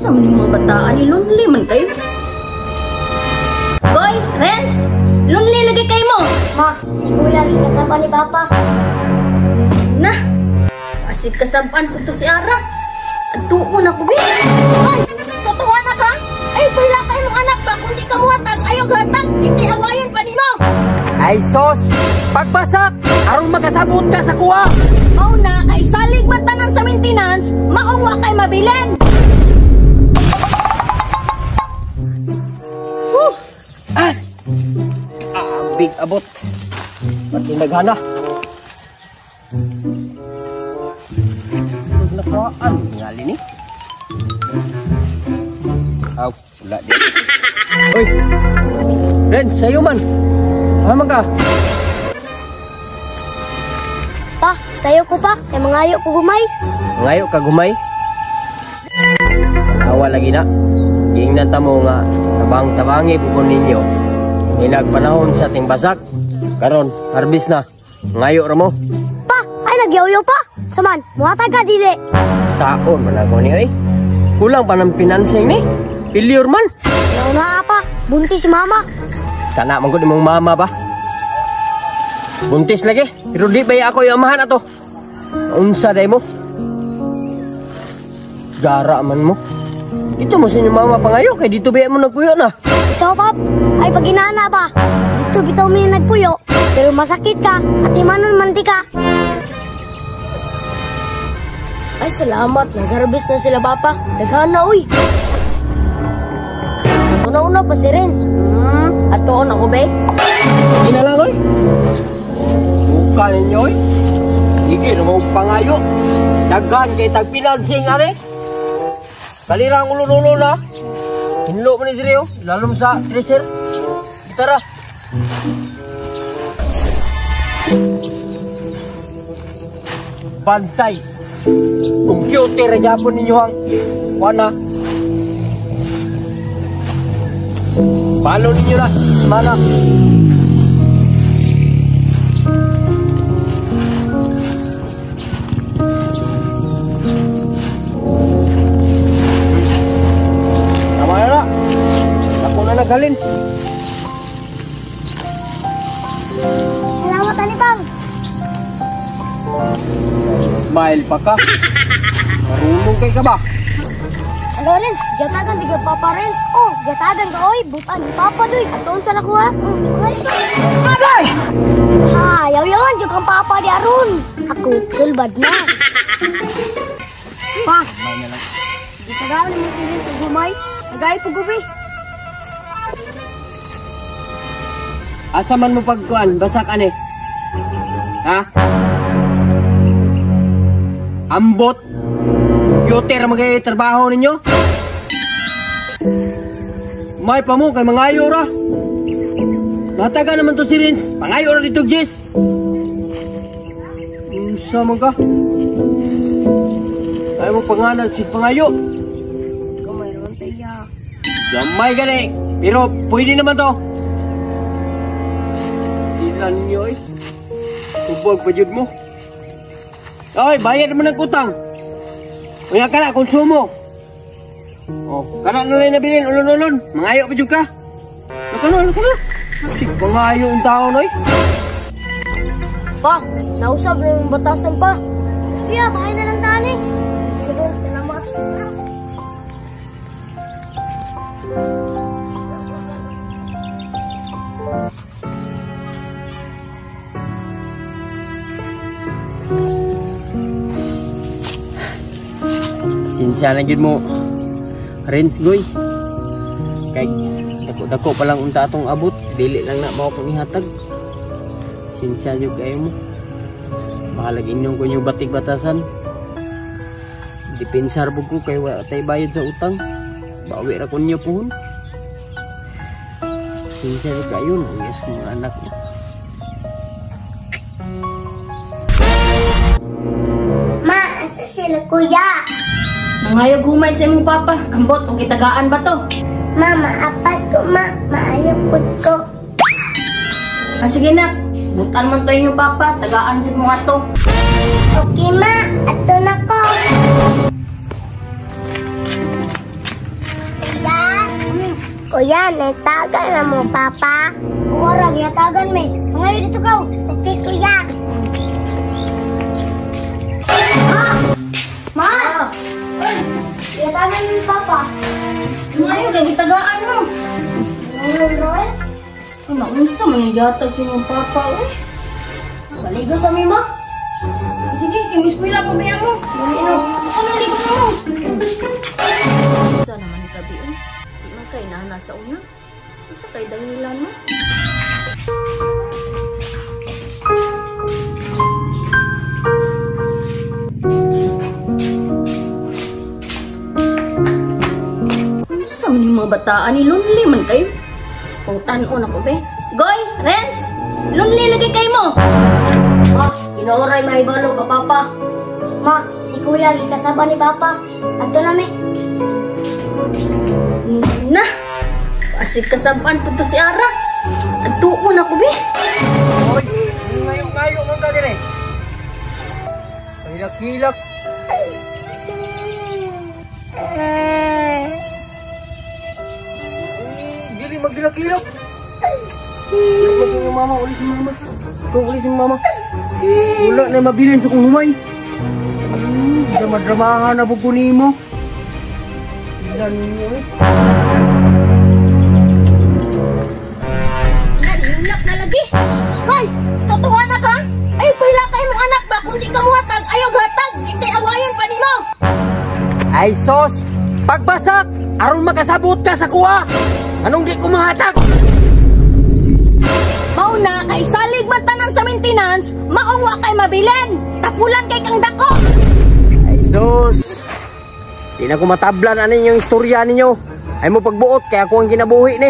Sa man yung mga bataan ni lonely man kayo. Goy, Renz, lonely lagi kayo mo. Ma, si Kuya gikasaba ni Papa. Na, asig kasabaan ko to si Ara. Adtuon ako, bi. Ay, totoo na ka? Ay, pala kayo mong anak ba? Kung di ka muhatag, ayaw hatag. Hindi awayan pa nimo. Ay, sos! Pagbasak! Aron magkasabot ka sa kuha! Mao na, kay salig man tanan sa maintenance, maong wa kay mabilin. Woo! Ah! Ah, big abot. Pati naghana. Nakuhaan, ngali ni. Aw, wala din. Uy! Ren, sayo man. Haman ka. Pa, sayo ko pa. Kay mangayo ko gumay. Mangayo ka gumay? Awa lagi na. Giingnan ta mo nga tabang-tabangi pupon ninyo. Inagpanahon sa ating basak. Karon, harbis na. Ngayo ra mo. Pa, ay nagyaw-yaw pa. Saman, muhatag ka dili. Saon man ako ni ay. Kulang pa ng financing ni. Failure man. Nauna pa, buntis si mama. Sana man gud imong mama ba. Buntis lagi. Pero di ba ako yung amahan ato? Unsa day mo? Gara man mo. Dito mo sa inyong mama pangayo kay dito ba mo nagpuyo na? Ikaw, Pap, ay paginana ba? Dito bitaw mi nagpuyo, pero masakit ka at imanon man di ka. Ay, salamat. Nag-harvest na sila, Papa. Daghana, uy. Una-una pa si Renz. Atoon ako, be. Sige na lang, uy. Buka ninyo, uy. Sige, na pangayo. Daghan kay tagpinansing, are. Kalira ang ulo-ulo na. Hinlo pa ni diri, oh. Lalom sa treasure. Gitara. Bantay. Computer na Japon ninyo ang wana. Palo ninyo na. Mana. Tama na na. Ako na naghalin. Salamat, Anipang. Smile pa ka. Marunong kay ka ba? Ano, Renz? Gatagan di ka Papa, Renz. Oh, gatagan ka, oy. Butan di Papa, doy. Atoon sa nakuha. Agay! Ha, yaw-yawan, jud kang Papa di aron. Ako, sulbad na. Pa, gitagaan mo si Renz sa gumay. Nagay po gubi. Asa man mo pagkuan, basak ane. Ha? Ambot. Computer magay trabaho ninyo. May pa mo kay mangayo ra. Nataga naman to si Renz. Pangayo ra dito, Jess. Unsa man ka? Ay mo pangalan si pangayo. Gamay ron tayo. Gamay gani. Pero pwede naman to. Ilan ninyo eh. Tubog pa jud mo. Oy, bayad mo ng utang. Unya ka na, konsumo. Oh, kana na lang nabilin, ulon-ulon. Mangayo pa jud ka. Laka na, laka na. Sig pangayo ang tao noy. Pa, nausab na yung batasan pa. Kuya, bahay na lang tani. Salamat. Sinsya na jud mo, Renz goy. Kay dako-dako pa lang unta atong abot, dili lang na mao kong ihatag. Sinsya jud kayo mo. Bahalag inyong kunyo batik batasan. Dipensar bug ko kay wa tay bayad sa utang. Bawi ra kunyo puhon. Sinsya jud kayo nang yes mga anak mo. Ma, asa sila kuya? Mangayog humay sa imong papa. Ambot, kung kitagaan ba to? Ma, maapat ko, ma. Maayo pud ko. Ah, sige na. Butan man to inyong papa. Tagaan jud mo ato. Okay, ma. Ato na ko. Kuya, nagtagal na mo, Papa. Ora, gihatagan me. Ngayon dito ka. Okay, Kuya. Ma! Ma! Gihatagan ni Papa. Ngayon, gagitagaan mo. Ano, Roy? Ano, unsa man yung gihatag sa inyong papa, uy? Baligo sa mi, ma. Sige, kimiskwila pa biya mo. Ano, ligo mo? Unsa naman kabi, uy? Di man kay nana sa una. Unsa kay dahilan mo? Unsa man yung mga bataan ni lonely man kayo? Kung tan-on ako, be. Goy, Renz, lonely lagi kay mo. Ma, inooray mahibalo ka, Papa. Ma, si Kuya gikasaba ni Papa. Adto na mi. Na, asig kasaban po to si Ara. Adtuon ako, be. Oy, ngayo-ngayo mo ka dire. Hilak-hilak. Dili maghilak-hilak. Hilak mama, uli si mama. Ikaw uli si mama. Wala na mabilin sa kong humay. Drama-dramahan na po nimo. Ilan ninyo eh. Nalulak na lagi. Hoy, totoo na ka? Ay, pahila kay mong anak ba? Kung di ka muhatag, ayaw hatag. Hindi awayon pa nimo. Ay sos, pagbasak, aron makasabot ka sa kuha. Anong di ko mahatag? Mauna, kay salig man tanan sa maintenance, maong wa kay mabilin. Tapulan kay kang dako. Ay sos, di na ko matablan anin yung istorya ninyo. Ay mo pagbuot, kaya ako ang ginabuhi ni.